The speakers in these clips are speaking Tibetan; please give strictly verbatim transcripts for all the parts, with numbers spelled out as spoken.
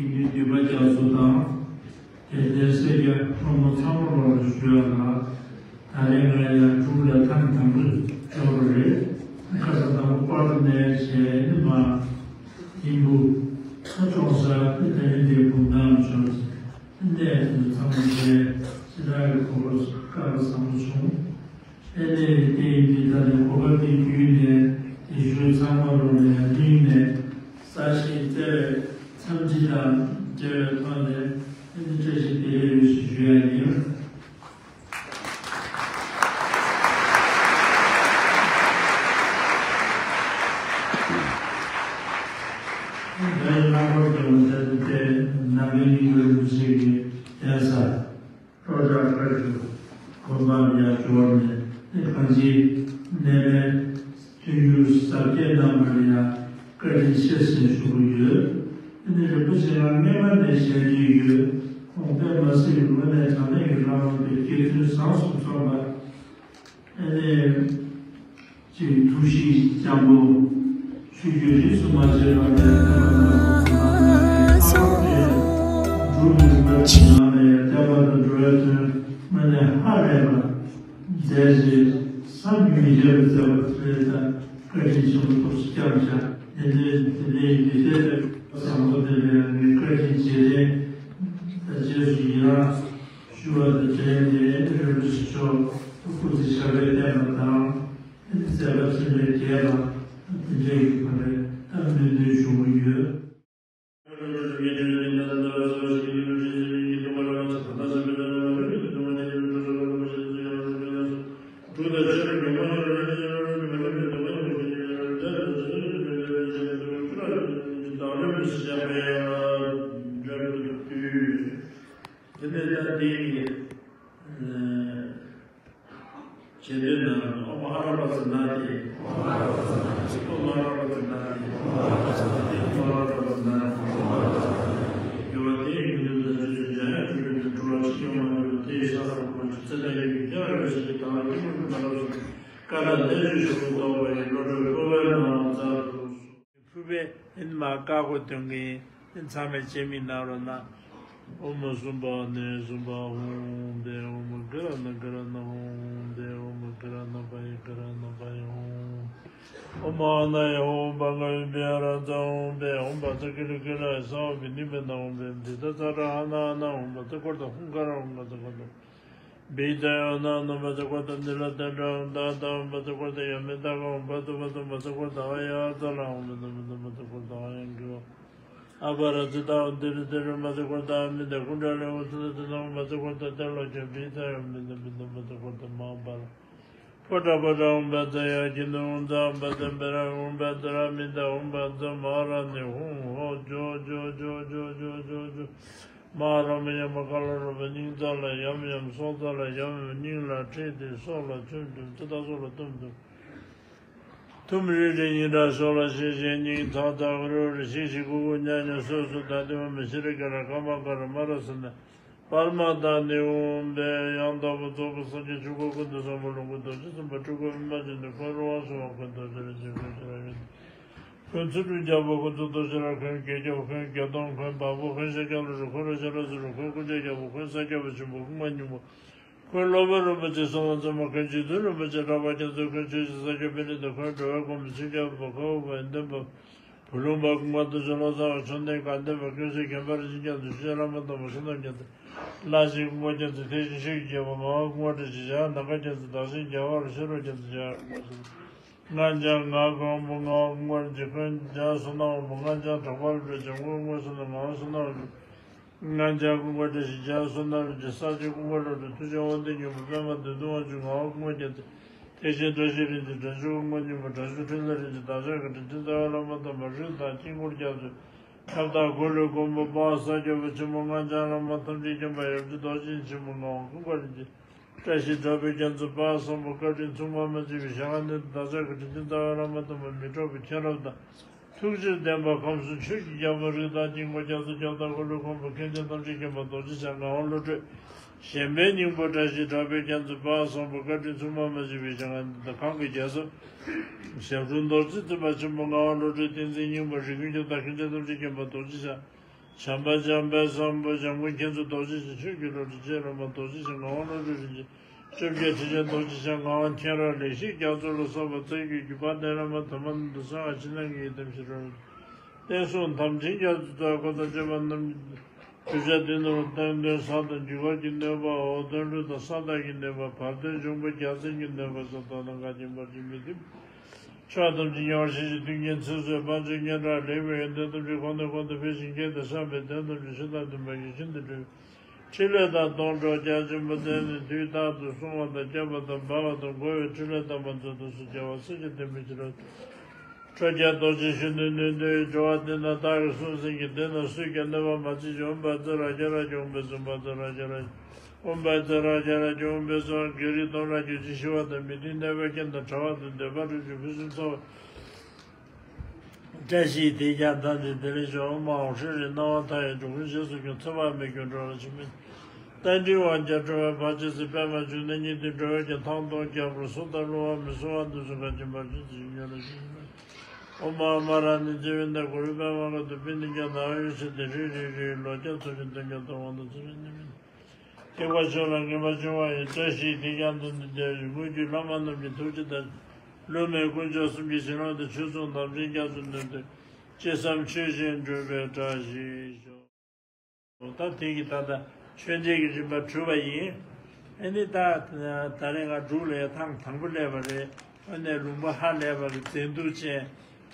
དགེ་འདུན་འདུས་པ་རྒྱ་མཚོ་དང་། དད་ལྡན་སེར་སྐྱ་ཕོ་མོ་ཚང་མ་ལོ་ལ་ཞུ་ཡ་ལ། ད་རེས་ང་ཡང་འབྲུག་ལ་ཐེངས་དང་པོ་འབྱོར་བ་རེད། ཁ་སང་དང་པོ་པར་དུ་གནས་བྱས་ནི་མ། ཡིན་བུ། ཁ་ཅོག་ས་ནི་ད་ཡིན་དེ་བུམ་ཐང་ཞོར་གནས་དུ་ཚང་མ་བྱས་ཕྱི་དགྲ་གི་གོ་སྐབས་བཟང་པོ་བྱུང་། ཨེ་ནས་དེ་ཡིན་དུས་ད་ནི་གོ་སྐབས་དེ་བརྒྱུད་ནས་དེ་ཞུ་ཚང་མ་ལོ་ནས་གླིང་ནས་ས་ཞིང་བཙལ་བའི་འཚམས་འདྲི་དང་འབྲེལ་བའི་ཐོག་ནས་ཨེ་ནི་བཀྲ་ཤིས་བདེ་ལེགས་ཡོད་ཞེས་ཞུ་ཡ་ཡིན། ད་ཡིན་ལྷག་པར་དུ་ད་ལྟའི་ནང་པའི་སྙིང་པོའི་མི་ཚེ་གི་གདན་ས། ལྷོ་བྲག་བཀའ་བརྒྱུད་དགོན་པར་ཡང་འབྱོར་ནས་གང་ཅིའི་གནས་མལ་མཐུན་འགྱུར་གཟབ་རྒྱས་གནང་བར་ཡང་བཀའ་དྲིན་ཆེ་ཟེར་ཞུ་གི་ཡོད། ཨ་ནི་རིན་པོ་ཆེ་ང་སྔས་མ་ནས་ཞལ་འདྲིས་ཡོད། ཁོང་དཔེ་མ་སྲིད་པའི་དངོས་གནས་དྲང་གནས་ཀྱི་བླ་མ་དཔེ་སྐྱེ་བཙུན་བཟང་གསུམ་ཚོགས་པ། ཨ་ནི། ཅིག་ཐུགས་གཤིས་སྤྱང་པོ། ཆོས་བརྒྱུད་རིས་སུ་མ་ཆད་པ་ནས་ཐོན་པ་དང་། འབྲུག་གི་རིམ་པ་ཞིག་ནང་ནས་བསྟན་པ་དང་འགྲོ་བའི་དོན་དངོས་གནས་ཧ་ལས་པ་མཛད་རྗེས་བསམ་གྱིས་མི་ཁྱབ་པ་མཛད་པ་དེ་ལ་བཀའ་དྲིན་ཆེན་པོ་ཐུགས་སུ་བསྐྱངས་བཞག་དེ་འདྲའི་དེ་འདྲའི་མི་སྡེ་དེ་བཟང་པོ་དེ་ལ་ངས་བཀའ་དྲིན་རྗེས་དྲན་དང་རྗེས་སུ་ཡི་རང་ཞུ་བ་དང་འབྲེལ་ནས་རིན་པོ་ཆེ་མཆོག་སྐུ་ཚེ་ཞབས་པད་བརྟན་པ་དང་། མཛད་པ་ཕྲིན་ལས་རྒྱས་པ་དེ་འདྲའི་གི་ཕ་རེད་ད་སྨོན་འདུན་ཞུ་གི་ཡོད། དེ་ནས་ད་འདི་ཡི། རྗེས་ཟློས་ནང་ཨོཾ་ཨ་ར་པ་ཙ་ན་དྷཱིཿ། ཨོཾ་ཨ་ར་པ་ཙ་ན་དྷཱིཿ། ཨོཾ་ཨ་ར་པ་ཙ་ན་དྷཱིཿ། ཨོཾ་ཨ་ར་པ་ཙ་ན་དྷཱིཿ། ཨོཾ་ཨ་ར་པ་ཙ་ན་དྷཱིཿ། ཡོད་པ་དེའི་དགེ་འདུན་དང་རྗེས་སུ་འཇམ་དབྱངས་ཆོས་ཀྱི་འདུན་གྲུབ་པ་ཆིག་སྟོང་མ་ཡོད་པ་དེའི་ས་ལ་དགོངས་ཤིག་ཚེ་ལས་ཀྱི་སྐྱེ་བ་ཡོད་ཟེར་གྱི་དང་སྐྱེ་མེད་ཀྱི་མ་ལོག་ཟེར་བཀའ་དང་བསྟན་བཅོས་ཞབས་ཏོག་ཏོག་པ་ཡི་བློ་གྲོས་འཁོར་བའི་ནང་ལ་མཛད་དུ་གསོལ། ཕུར་པས་ཨེ་ནི་མ་བཀའ་བསྒོ་འདོན་གྱིན་ཨེ་ནི་ཚང་མས་ཆེ་མིག་གནང་རོགས་གནང་། ཨོཾ་སུམྦྷ་ནི་སུམྦྷ་ཧཱུྃ་ཕཊ། ཨོཾ་གྷི་ར་ཎ་གྷི་ར་ཎ་ཧཱུྃ་ཕཊ། ཨོཾ་གྷི་ར་ཎ་པ་ཡི་གྷི་ར་ཎ་པ་ཡི་ཧཱུྃ། ཨོཾ་ཨ་ན་ཡ་ཧཱུྃ་ཕཊ། ང་ཡུ་བི་ཧ་ར་ཙ་ཧཱུྃ་ཕཊ། ཨོཾ་བཛྲ་ཀི་ལི་ཀི་ལ་ཡ་ས་ཧཱུྃ་ཕཊ། ནི་བྷེ་ན་ཧཱུྃ་ཕཊ། དི་ད་ཙ་ར་ཧ་ན་ཨ་ན་ཧཱུྃ་ཕཊ། ཏི་ཀོར་ཏ་ཧཱུྃ་ཀ་ར་ཧཱུྃ་ཀ་ཏི་ཀོར་ཏ། བི་ཏ་ཡ་ན་ན་བཛྲ་ཀོར་ཏ་ནི་ལ་ཏ་ཏྲ་ཧཱུྃ་ཏ་ཏ་ཧཱུྃ་བཛྲ་ཀོར་ཏ་ཡ་མི་ཏ་ག་ཧཱུྃ་བཛྲ་ཏ་བཛྲ་ཀོར་ཏ་ཨ་ཡ་ཙ་ལ་ཧཱུྃ་མི་ཏ་མི་ཏ་བཛྲ་ཀོར་ཏ་ཨ་ཡ་གི་ཝ། ཨ་པ་ར་ཙི་ཏ་ཧཱུྃ་ཏི་རི་ཏི་རི་བཛྲ་ཀོར་ཏ་ཨ་མི་ཏ་ཀུན་ཏྲ་ལེ་ཧཱུྃ་ཙི་ཏ་ཙི་ན་ཧཱུྃ་བཛྲ་ཀོར་ཏ་ཏེ་ལོ་ཀྱ་བི་ཏ་ཡ་མི་ཏ་མི་ཏ་བཛྲ་ཀོར་ཏ་མ་པ་ར། ཕོ་ཊ་པ་ཊ་ཧཱུྃ་བཛྲ་ཡ་ཀི་ནུ་ཧཱུྃ་ཛ་ཧཱུྃ་བཛྲ་བེ་ར་ཧཱུྃ་བཛྲ་མི་ཏ་ཧཱུྃ་བཛྲ་མ་ར་ནི་ཧཱུྃ་ཧོ་ཇོ་ཇོ་ཇོ་ཇོ་ཇོ་ཇོ། མ་ར་མ་ཡ་མ་ཀ་ལ་རུ་པ་སྙིང་རྩ་ལ་ཡམ་ཡམ་སྲོག་རྩ་ལ་ཡམ་ཡམ་སྙིང་ལ་ཁྲིད་དེ་སྲོག་ལ་ཐུམ་ཐུམ་ཙི་ཏ་སྲོག་ལ་ཐུམ་ཐུམ། ཐུམ་རི་རི་སྙིང་ཁྲག་སྲོག་ལ་ཤི་ཤི་སྙིང་ཐག་ཐག་རུ་རུ་ཤི་ཤི་ཀུ་ཀུ་ཉ་ཉ་སོ་སོ་ད་དེ་བ་མི་ཤི་རི་ཀ་ར་ཀ་མ་ཀ་ར་མ་ར་སི་ན། པར་མ་ཏ་ནི་ཧཱུྃ་ཕཊ། ཡང་དག་པར་རྫོགས་པའི་སངས་རྒྱས་ཆོས་འཁོར་ཀུན་ཏུ་བཟང་པོ་ལོངས་སྐུ་རྡོ་རྗེ་སེམས་དཔའ་སྤྲུལ་སྐུ་པདྨ་འབྱུང་གནས་འཁོར་དབང་བསྐུར་བ་འཁོར་རྡོ་རྗེ་རིན་ཆེན་འཁོར་ཤེས་རབ་ཡོན་ཏན། འཁོན་ཚུལ་ཁྲིམས་རྒྱལ་པོ། འཁོན་ཚུལ་སྟོབས་ཤེས་རབ། འཁོན་བརྒྱད་སྐྱོབ། འཁོན་བརྒྱད་སྟོང་། འཁོན་བར་པོ། འཁོན་ཤཱཀྱ་ལོ་དྲུག། འཁོན་རོ་ཤ་ར་ཟུ་རུ། འཁོན་ཀུན་ཁྱབ་རྒྱལ་པོ། འཁོན་ས་སྐྱ་པ་ཆེན་པོ། སྐུ་ལྔ་སྙིང་པོ། འཁོན་སློབ་དཔོན་རིན་པོ་ཆེ་གསང་བ་རྫོགས་སྨྲ། འཁོན་རྗེ་བཙུན་རིན་པོ་ཆེ་གྲགས་པ་རྒྱ་མཚོ། འཁོན་ཆོས་རྗེ་ས་སྐྱ་པཎྜི་ཏ། འཁོན་འགྲོ་བའི་མགོན་པོ་ཆོས་རྒྱལ་པོ། འཁོན་དབུ་མ་ཡོན་ཏན་པ། བུ་ལོན་པ། ཀུན་དགའ་རྡོ་རྗེ་བློ་བཟང་བ། མཆོད་རྟེན་དགའ་ལྡན་པ། ཀུན་གཟིགས་མཁྱེན་པ་རིན་ཆེན་རྒྱ་མཚོ། ཆོས་རྗེ་བླ་མ་དམ་པ་བསོད་ནམས་རྒྱ་མཚོ། བླ་ཆེན་ཀུན་དགའ་རྒྱ་མཚོ། ཐེག་ཆེན་ཆོས་ཀྱི་རྒྱལ་པོ་ངག་དབང་ཀུན་དགའ་བཀྲ་ཤིས་ཤར། ནམ་མཁའ་རྒྱ་མཚོ། བདག་ཆེན་རྒྱལ་བ་རུ་ཤར་རོ་རྒྱ་མཚོ་ཤར། སྔགས་འཆང་ངག་དབང་དབང་པོ་ངག་དབང་ཀུན་དགའ་རིན་ཆེན། འཁོན་འཇམ་བསོད་ནམས་དབང་པོ། སྔགས་འཆང་དྲེགས་པ་རིན་པོ་ཆེ། འཁོན་དབུ་མ་བསོད་ནམས། ངག་དབང་བསོད་ནམས་རིན་པོ་ཆེ། སྔགས་འཆང་ཀུན་དགའ་བཀྲ་ཤིས་ཤར། བསོད་ནམས་རིན་པོ་ཆེ། ས་སྐྱ་ཀུན་དགའ་རིན་པོ་ཆེ། མཐུ་ཆེན་དབང་ལྡན་སྙིང་པོ། པདྨ་བདུད་འདུལ་དབང་ཕྱུག་ངག་དབང་ཀུན་དགའ་རྒྱ་མཚོ། ཐེག་ཆེན་བཀྲ་ཤིས་རིན་ཆེན་དྲག་ཤུལ་དབང་པོ་སྙིང་པོ། དྲག་ཤུལ་འཕྲིན་ལས་རིན་ཆེན། བདག་ཅག་གི་དྲིན་ཅན་རྩ་བའི་བླ་མ་དམ་པ་རིགས་དང་དཀྱིལ་འཁོར་རྒྱ་མཚོ། ཁྱབ་བདག་འཁོར་ལོའི་མགོན་པོ་དཔལ་ས་སྐྱ་པ་ཆེན་པོ། སྔགས་འཆང་བླ་མ་ཐམས་ཅད་མཁྱེན་པ་ཡབ་རྗེ་རྡོ་རྗེ་འཆང་ཆེན་པོ་ངག་དབང་ཀུན་དགའ་རིན་ཆེན། བཀྲ་ཤིས་གྲགས་པའི་རྒྱ་མཚོ། དཔལ་བཟང་པོ། བཀའ་དྲིན་མཚུངས་པ་མ་མཆིས་པའི་ཞལ་སྔ་ནས་བདག་ཅག་གི་དྲིན་ཅན་རྩ་བའི་བླ་མ་དམ་པ་མི་འཕྲོགས་པའི་མཁྱེན་རབ་དང་། ཐུགས་རྗེར་ལྡན་པ་ཁམས་གསུམ་ཆོས་ཀྱི་རྒྱལ་པོ་རིགས་དང་དཀྱིལ་འཁོར་རྒྱ་མཚོ། ཁྱབ་བདག་འཁོར་ལོའི་མགོན་པོ་མཁན་ཆེན་ཐམས་ཅད་མཁྱེན་པ་རྡོ་རྗེ་འཆང་ངག་དབང་བློ་གྲོས། གཞན་ཕན་སྙིང་པོ། བཀྲ་ཤིས་གྲགས་པའི་རྒྱ་མཚོ། དཔལ་བཟང་པོ། བཀའ་དྲིན་མཚུངས་པ་མ་མཆིས་པའི་ཞལ་སྔ་ནས་གང་གི་རྒྱལ་སྲས། ཞབས་དྲུང་རྡོ་རྗེ་བཙུན་པ་ཆེན་པོ་ངག་དབང་བློ་གྲོས། བསྟན་འཛིན་སྙིང་པོ། རིགས་ཀུན་ཁྱབ་བདག་མཁན་ཆེན་ཐམས་ཅད་མཁྱེན་པ་རྡོ་རྗེ་འཆང་། བྱམས་པ་བྱམས་པའི་བཟང་པོ་བྱམས་མགོན་མཁྱེན་བརྩེ་རྡོ་རྗེ་འཆང་ཆོས་ཀྱི་རོལ་པ་རྗེ་རིན་པོ་ཆེ་ངག་དབང་བློ་གྲོས་རིན་ཆེན་བཅོ་བརྒྱད་ཁྲི་ཆེན་རྡོ་རྗེ་འཆང་ངག་དབང་མཁྱེན་རབ་ལེགས་བཤད་རྒྱ་མཚོ་ལ་སོགས་པ་རྩ་བརྒྱུད་བརྒྱུད་པ་ནས་བླ་མ་དམ་པ་རྣམས་དང་གསང་སྔགས་ཕྱི་ནང་གི་ཡི་དམ་ཞིག་རོལ། བསྟན་སྲུང་དམ་ཅན་རྒྱ་མཚོ་རྩ་འཁོར་དང་བཅས་པ་རྣམས་ཀྱི་གདུལ་བྱ་འདི་ནོར་བསྟན་དོན་ཟབ་དང་འཇིགས་པ་གི་གནོད་པ་འོག་དོན་ལུས་དང་ས་དག་གི་གནོད་པ་བར་དོན་འབྱུང་པོ་རྒྱལ་མཚན་གྱི་གནོད་པ་སོགས་དག་དང་འགལ་རྐྱེན་བར་ཆད་མི་མཐུན། ཕྱོགས་ཐམས་ཅད་ཉེ་བར་ཞི་ཞིང་མཐུན་རྐྱེན་ཚུལ་བཟོད་དཔལ་འབྱོར་སྙན་གྲགས་ལེགས་པའི་ཡོན་ཏན་ཐམས་ཅད་གོང་ནས་གོང་དུ་འཕེལ་ཞིང་རྒྱས་ཏེ་བསམ་པའི་དོན་ཐམས་ཅད་ཕྱི་དང་མཐུན་པ་ཡིད་བཞིན་དུ་འགྲུབ། ཕྲིན་ལས་དང་སྡོང་གྲོགས་རྒྱ་ཆེན་པོ་བསྟན་ནས་དུས་རྟག་ཏུ་བསྲུང་བ་དང་བསྐྱབ་པ་དང་སྦ་བ་དང་འགོ་བའི་ཕྲིན་ལས་དམ་པ་མཛོད་དུ་གསོལ། རྒྱལ་བ་སྲས་བཅས་བསྟན་པའི་ཕྱི་རོལ་ཏུ། ཁྲོ་རྒྱལ་རྡོ་རྗེ་གཞོན་ནུའི་ནུས་ལྡན་སྦྱོར་བ་འདི་ན་བདག་གིས་གསུངས་ཟིན་གྱི་འདི་ན་སུས་ཀྱང་གནོད་པ་མ་བྱེད་ཅིག་ཨོཾ་བཛྲ་ར་ཛ་ར་ཛ། ཨོཾ་བཛྲ་ར་ཛ་ར་ཛ། ཨོཾ་བཛྲ་ར་ཛ་ར་ཛ། ཨོཾ་བཛྲ་ར་ཛ་ར་ཛ། བགེགས་རིགས་གདོན་དགྲ་གྱོང་ཅན་ཞི་བ་དང་མི་མཐུན་གནོད་པའི་རྐྱེན་དང་བྲལ་བ་དང་འདོད་པ་འགྲུབ་ཅིང་ཕུན་སུམ་ཚོགས་པ། བཀྲ་ཤིས་དེས་ཀྱང་དམ་ཚིག་བདེ་ལེགས་ཤོག་ཨོཾ་ཨཱཿཧྲཱིཿ་ཧྲཱིཿ། སྣང་བ་མཐའ་ཡས་འགྲོ་ཀུན་རྗེས་སུ་སྐྱོང་། ཚེ་དཔག་མེད་སྐྱོང་གྲོལ་ལ་ཕྱིན་པའི། རྟ་མགྲིན་དབང་རྒྱལ་ཁྲོ་བོའི་བར་ཆད་སེལ། པདྨ་འབྱུང་གནས་ཉིད་དུ་འགྲོ་བས་ཀྱང་། ཐང་སྟོང་རྒྱལ་པོར་གསོལ། རྟ་ཀླུ་དབང་མོས་གསོལ་བ་འདེབས་སོ། འགལ་རྐྱེན་བར་ཆད་ཞི་བ་ཡོང་བར་ཤོག་ཨོཾ་ཨ་མ་ར་ཎི་ཚེ་འཕེལ་ནས་གུ་རུ་པདྨ་འཁོར་དུ་པཎྜི་ཏ་ནཱ་རོ་ཡེ་ཤེས་ཏེ་རིགས་རིགས་རིགས་ལོ་བརྒྱ་འཚོ་ཞིང་དོན་ཀྱང་སྟོང་པ་དང་ཚེ་རབས་གནས་མིན་ཐེག་པ་ཆོས་ལ་ངེས་པ་བྱུང་བ་ཡི། བཀྲ་ཤིས་དེས་ཀྱང་དམ་ཚིག་བདེ་ཞིང་དངོས་བརྒྱུད་བླ་མ་རྣམས་ཀྱི་ཐུགས་རྗེ་དང་། སློབ་མའི་དཀོན་མཆོག་གསུམ་གྱི་བྱིན་རླབས་དང་། ཆོས་སྲུང་དམ་ཅན་རྒྱ་མཚོའི་ནུས་ལྡན། ཅི་བསམ་ཆོས་བཞིན་འགྲུབ་པའི་བཀྲ་ཤིས་ཤོག་ད་དེ་གི་ད་ལྟ་མཆོད་འབྲེལ་གྱི་རིམ་པ་གྲུབ་པ་ཡིན། ཨ་ནི་ད་ད་རེས་ང་འབྲུག་ལ་ཡ་ཐེངས་དང་པོ་སླེབས་པ་རེད། ཨ་ནི་ལུང་པ་ཧ་ལས་པ་གི་མཛེས་སྡུག་ཅན་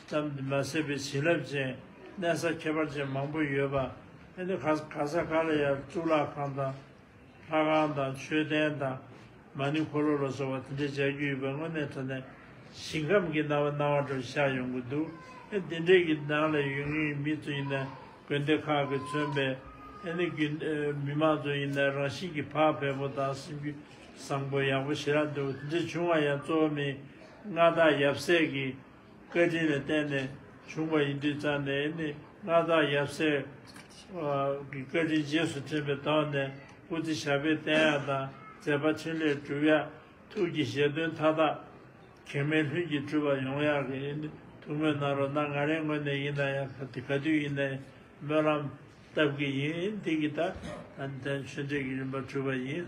ཙམ་མ་ཟད་པའི་བྱིན་རླབས་ཅན་གནས་ས་ཁྱད་པར་ཅན་མང་པོ་ཡོད་པ། ཨ་ནི་ག་ག་ས་ག་ལ་ཡ་གཙུག་ལག་ཁང་དང་། ལྷ་ཁང་དང་མཆོད་རྟེན་དང་མ་ཎི་འཁོར་ལོ་ལ་སོགས་པ་དེ་འདྲའི་མཇལ་རྒྱུ་ཡོད་པས་དངོས་གནས་དྲང་གནས་ཞིང་ཁམས་ཀྱི་སྣང་བ་སྣང་བ་འདྲ་བོ་ཤར་ཡོང་གི་འདུག་ཨེ་འདི་འདྲའི་གི་ནང་ལ་ཡོད་མཁན་མི་ཚོ་ཡིན་ན་དགོན་སྡེ་ཁག་གིས་མཚོན་པའི་ཨེ་ནི་རྒྱུན་ཨེ་མི་མང་ཚོ་ཡིན་ན་རང་བཞིན་གྱི་བག་ཕེབས་པོ་དང་སེམས་རྒྱུད་བཟང་པོ་ཡག་པོ་ཞེ་དྲག་འདུག་དེ་འདྲ་བྱུང་བ་ཡང་གཙོ་བོ་མི་མངའ་བདག་ཡབ་སྲས་ཀྱི་བཀའ་དྲིན་ལ་བརྟེན་ནས་བྱུང་བ་ཡིན་དུས་ཙང་ནས་ནི་མངའ་བདག་ཡབ་སྲས་ཀྱི་བཀའ་དྲིན་རྗེས་སུ་དྲན་པའི་ཐོག་ནས་སྐུ་ཚེ་ཞབས་པད་བརྟན་ཡག་དང་མཛད་པ་འཕྲིན་ལས་སྒྲུབ་ཡག་ཐུགས་ཀྱི་བཞེད་དོན་མཐའ་དག་གེགས་མེད་ལྷུན་གྱིས་གྲུབ་པ་ཡོང་ཡག་གི་ཐུགས་སྨོན་གནང་རོགས་གནང་། ང་རའི་ངོས་ནས་ཡིན་ན་ཡང་ག་དུས་ག་དུས་ཡིན་ནའི་སྨོན་ལམ་བཏབ་ཀྱི་ཡིན། འདི་གི་ད་ད་མཆོད་འབྲེལ་གྱི་རིམ་པ་གྲུབ་པ་ཡིན།